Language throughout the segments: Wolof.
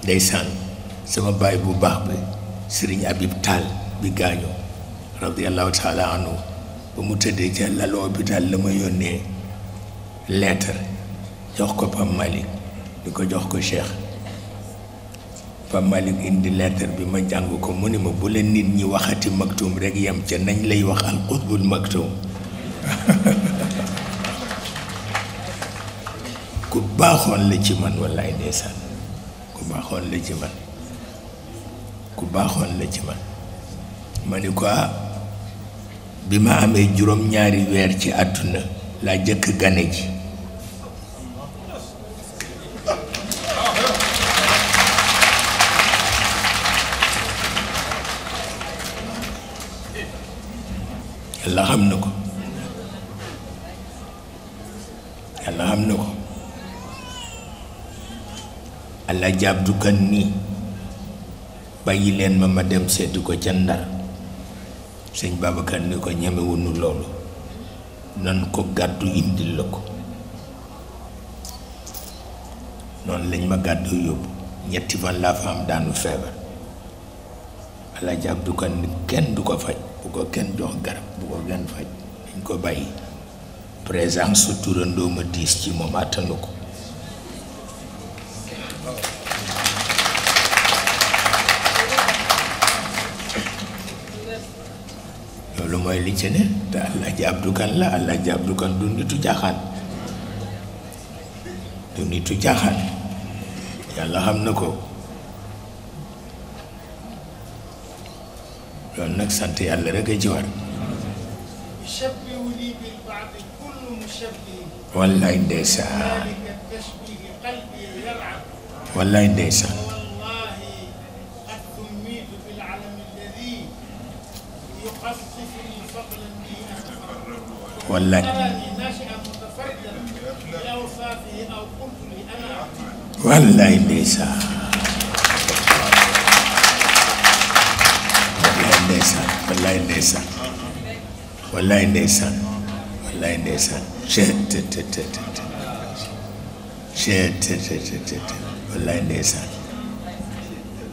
ndeysaan sama baay bu baax bi Sëriñ Abib Tall bi gaañu radiyallahu taala anhu ba mu tëddee ca lal hôpital la ma yónnee lettre jox ko Pape Malick di ko jox ko Cheikh Pape Malick indi lettre bi ma jàng ko mu ni ma bu la nit ñi waxati maktum rek yem ca nañ lay wax al qutbul maktum ku baaxoon la ci man wallaay ndeysaan ku baaxoon la ci man ku baaxoon la ci man ma ni ko bi ma amee juróom-ñaari weer ci àdduna laa jëkk gane ji yàlla xam na ko yàlla xam na ko allah jàpp du kan nii bàyyi leen ma dem seeti ko ca Ndar sëñ Babacar ni ko ñemewuñu loolu nan ko gàddu indil la ko noonu lañ ma gàddu yóbbu ñetti fan laa fa am daanu feebar allah jàpp du kan ni kenn du ko faj bu ko kenn jox garab bu ko kenn faj dañ ko bàyyi présence su turandoo ma diis ci moom àttanu ko loolu mooy li ci ne te Alaaji Abdu Kan la Alaaji Abdu Kan du nitu jaaxaan du nitu jaaxaan yàlla xam na ko loolu nag sant yàlla rek a ci war wallaay ndeysaan wallaay ndeysaan wallaay wallaay ndeysaan wallaay ndeysaan wallaay ndeysaan wallaay ndeysaan wallaay ndeysaan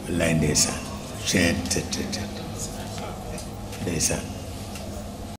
wallaay ndeysaan ndeysaan